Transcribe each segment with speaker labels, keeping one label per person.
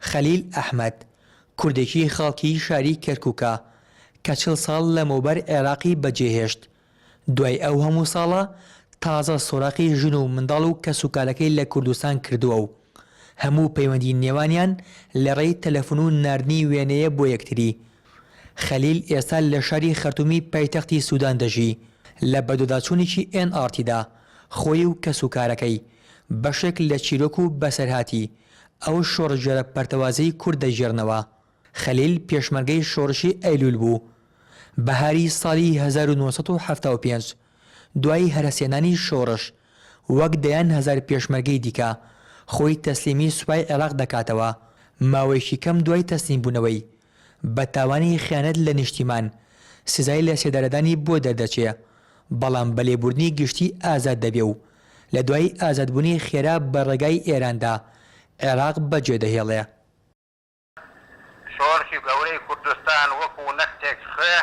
Speaker 1: خەلیل ئەحمەد، کوردێکی خەڵکی شاری کەرکوکە کە 40 ساڵ لەمەوبەر عێراقی بەجێهێشت، دوای ئەو هەموو ساڵە تازە سۆراخی ژن و منداڵ و کەسوکارەکەی لە کوردستان کردووە و هەموو پەیوەندی نێوانیان لە ڕێی تەلەفون و ناردنی وێنەیە بۆ یەکتری. خەلیل ئێستا لە شاری خەرتومی پایتەختی سودان دەژی، لە بەدواداچوونێکی ئێن ئاڕ تیدا خۆی و کەسوکارەکەی بەشێک لە چیرۆک و بەسەرهاتی ئەو شۆڕشگێڕە پەرتەوازەی کورد دەگێڕنەوە. خەلیل پێشمەرگەی شۆڕشی ئەیلوول بوو. بەهاری ساڵی 1975 دوای هەرەسهێنانی شۆڕش، وەک دەیان هەزار پێشمەرگەی دیکە، خۆی تەسلیمی سوپای عێراق دەکاتەوە. ماوەیەکی کەم دوای تەسلیمبوونەوەی، بە تاوانی خیانەت لە نیشتیمان، سزای لەسێدارەدانی بۆ دەردەچێ، بەڵام بە لێبوردنی گشتی ئازاد دەبێ و لە دوای ئازادبوونی خێرا بە ڕێگای ئێراندا عێراق بەجێدەهێڵێ.
Speaker 2: شۆڕشی گەورەی کوردستان وەکوو نەختێک خوێ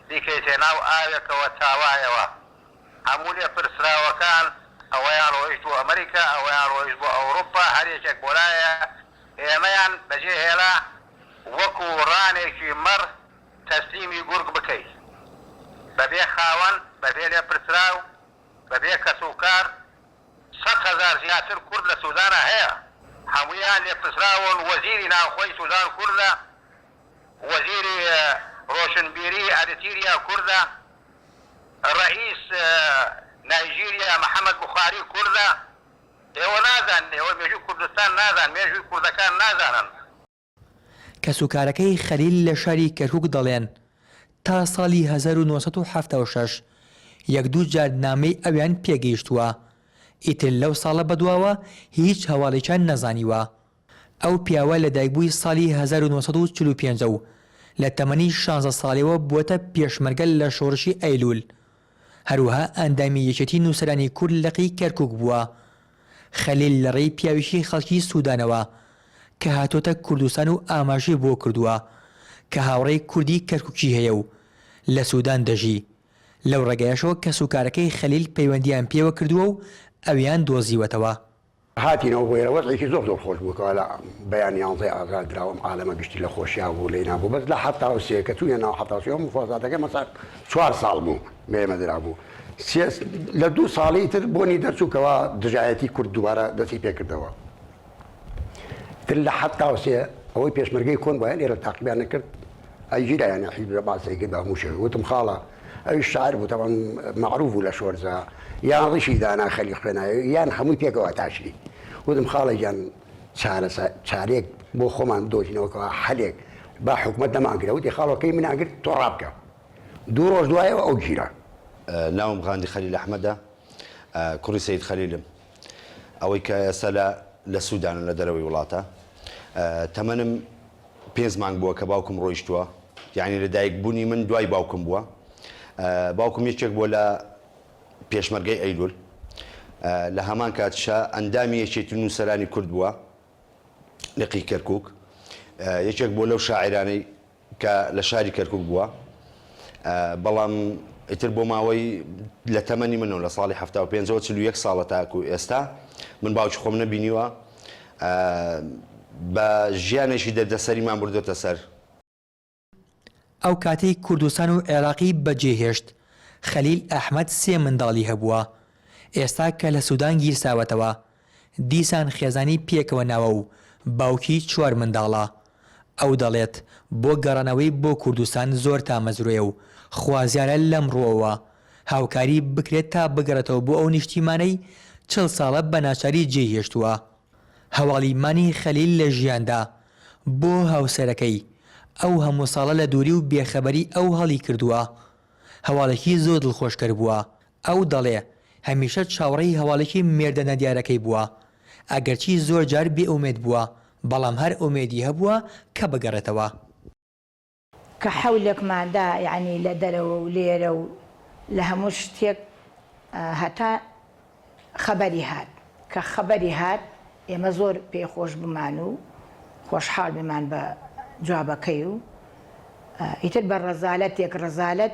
Speaker 2: بیکەیتە ناو ئاوێکەوە تاوایەوە. هەموو لێپرسراوەکان ئەوەیان ڕۆیشت بۆ ئەمریکا، ئەوەیان ڕۆیشت بۆ ئەوروپا، هەر یەکێک بۆ لایە، ئێمەیان بەجێ هێڵا وەکوو ڕانێکی مەڕ تەسلیمی گورگ بکەی. بەبێ خاوەن، بەبێ لێپرسراو، بەبێ کەسوکار. 100,000 زیاتر کورد لە سودانا هەیە هەموویان لێپرسراون وەزیری ناوخۆی سودان کوردە وەزیری ڕۆشنبیری ئەریتیریا کوردە ڕەئیس نایجیریا محەمەد بوخاری کوردە ئێوە نازانن ئێوە مێژووی کوردستان نازان مێژووی کوردەکان نازانن.
Speaker 1: کەسوکارەکەی خەلیل لە شاری کەرکوک دەڵێن، تا ساڵی 1976 یەک دوو جار نامەی ئەویان پێگەیشتووە، ئیتر لەو ساڵە بەدواوە هیچ هەواڵێکیان نەزانیوە. ئەو پیاوە لەدایکبووی ساڵی 1945 ە و لە تەمەنی شانزە ساڵیەوە بووەتە پێشمەرگە لە شۆڕشی ئەیلوول، هەروەها ئەندامی یەکێتی نووسەرانی کورد لقی کەرکوک بووە. خەلیل لە ڕێی پیاوێکی خەڵکی سودانەوە کە هاتۆتە کوردستان و ئاماژەی بۆ کردووە کە هاوڕێی کوردی کەرکوکی هەیە و لە سودان دەژی، لەو ڕێگایەشەوە کەسوکارەکەی خەلیل پەیوەندییان پێوە کردووە و ئەویان دۆزیوەتەوە.
Speaker 3: هاتینەوە بۆ ئێرە وەزعێکی زۆر زۆر خۆش بوو کەوا لە بەیان یانزەی ئازار دراوە ئەم عالەمە گشتی لە خۆشیا بوو لێی نابوو بەس لە 73 کە چووینە ناو 73 ئەو مفرەزاتەکەی مەسا چوار ساڵ بوو بە ئێمە درابوو سێ لە دوو ساڵی تر بۆنی دەرچوو کەوا دژایەتی کورد دووبارە دەستی پێکردەوە تر لە 73 ئەوەی پێشمەرگەی کۆن بۆیان لێرە تاقیبیان نەکرد ئەیگیرا یانی حیزب بەعسەی کرد بە هەموو شێوەیەک وتم خاڵە ئەویش شاعر بوو تەبعەن مەعروف بوو لە شۆرجە یان ڕیشی دانا خەلی خوێناوی یان هەمووی پێکەوە تاشی وتم خاڵە گیان چارەسە چارێک بۆ خۆمان بدۆزینەوە کەوا حەلێک با حکومەت نەمانگرە وتی خاڵۆ کەی مناگرت تۆ ڕابکە دوو ڕۆژ دوایەوە ئەو گیرا.
Speaker 4: ناوم غاندی خەلیل ئەحمەدە، کوڕی سەید خەلیلم. ئەوەی کە ئێستا لە لە سوودانە لە دەرەوەی وڵاتە. تەمەنم پێنج مانگ بووە کە باوکم ڕۆیشتووە، یانی لە دایک بوونی من دوای باوکم بووە. باوکم یەکێک بووە لە پێشمەرگەی ئەیلوول. لە هەمان کاتیشا ئەندامی یەکێتی نووسەرانی کورد بووە، لقی کەرکووک. یەکێک بووە لەو شاعیرانەی کە لە شاری کەرکوک بووە، بەڵام ئیتر بۆ ماوەی لە تەمەنی منەوە لە ساڵی 75ەوە 41 ساڵە تاکو ئێستا من باوکی خۆم نەبینیوە بە ژیانێکی دەردەسەریمان بردۆتە سەر.
Speaker 1: ئەو کاتەی کوردستان و عێراقی بەجێهێشت، خەلیل ئەحمەد سێ منداڵی هەبووە، ئێستا کە لە سودان گیرساوەتەوە، دیسان خێزانی پێکەوە ناوە و باوکی چوار منداڵە. ئەو دەڵێت، بۆ گەڕانەوەی بۆ کوردستان زۆر تامەزرۆیە و خوازیارە لەم ڕووەوە هاوکاری بکرێت تا بگەڕێتەوە بۆ ئەو نیشتیمانەی 40 ساڵە بە ناچاری جێی هێشتووە. هەواڵی مانی خەلیل لە ژیاندا بۆ هاوسەرەکەی، ئەو هەموو ساڵە لە دووری و بێخەبەری ئەو هەڵیکردووە، هەواڵێکی زۆر دڵخۆشکەر بووە. ئەو دەڵێ، هەمیشە چاوەڕێی هەواڵێکی مێردە نادیارەکەی بووە. ئەگەرچی زۆر جار بێ ئومێد بووە، بەڵام هەر ئومێدی هەبووە کە بگەڕێتەوە.
Speaker 5: کە حەولێکمان دا یەعنی لە دەرەوە و لێرە و لە هەموو شتێک هەتا خەبەری هات. کە خەبەری هات ئێمە زۆر پێی خۆش بوومان و خۆشحاڵ بوومان بە جوابەکەی و ئیتر بە ڕەزالەتێک ڕەزالەت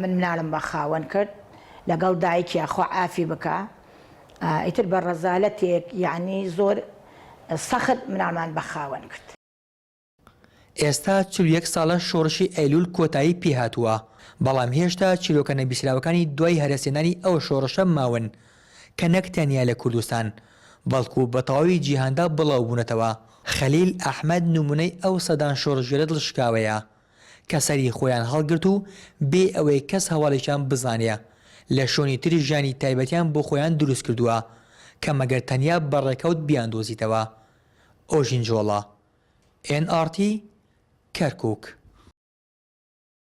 Speaker 5: من مناڵم بە خاوەن کرد لەگەڵ دایکیا خوا عافی بکا ئیتر بە ڕەزالەتێک یەعنی زۆر. سەخت مناڵمان بە خاوەن کرد.
Speaker 1: ئێستا 41 ساڵە شۆڕشی ئەیلوول کۆتایی پێهاتووە، بەڵام هێشتا چیرۆکە نەبیستراوەکانی دوای هەرەسهێنانی ئەو شۆڕشە ماون کە نەک تەنیا لە کوردستان، بەڵکو بە تەواوی جیهاندا بڵاوبوونەتەوە. خەلیل ئەحمەد نموونەی ئەو سەدان شۆڕشگێرە دڵشکاوەیە کە سەری خۆیان هەڵگرت و بێ ئەوەی کەس هەواڵێکیان بزانێ لە شوێنی تر ژیانی تایبەتیان بۆ خۆیان دروست کردووە کە مەگەر تەنیا بە ڕێکەوت بیاندۆزیتەوە. ئۆژین جۆڵا. ئێن ئاڕ تی، کەرکوک.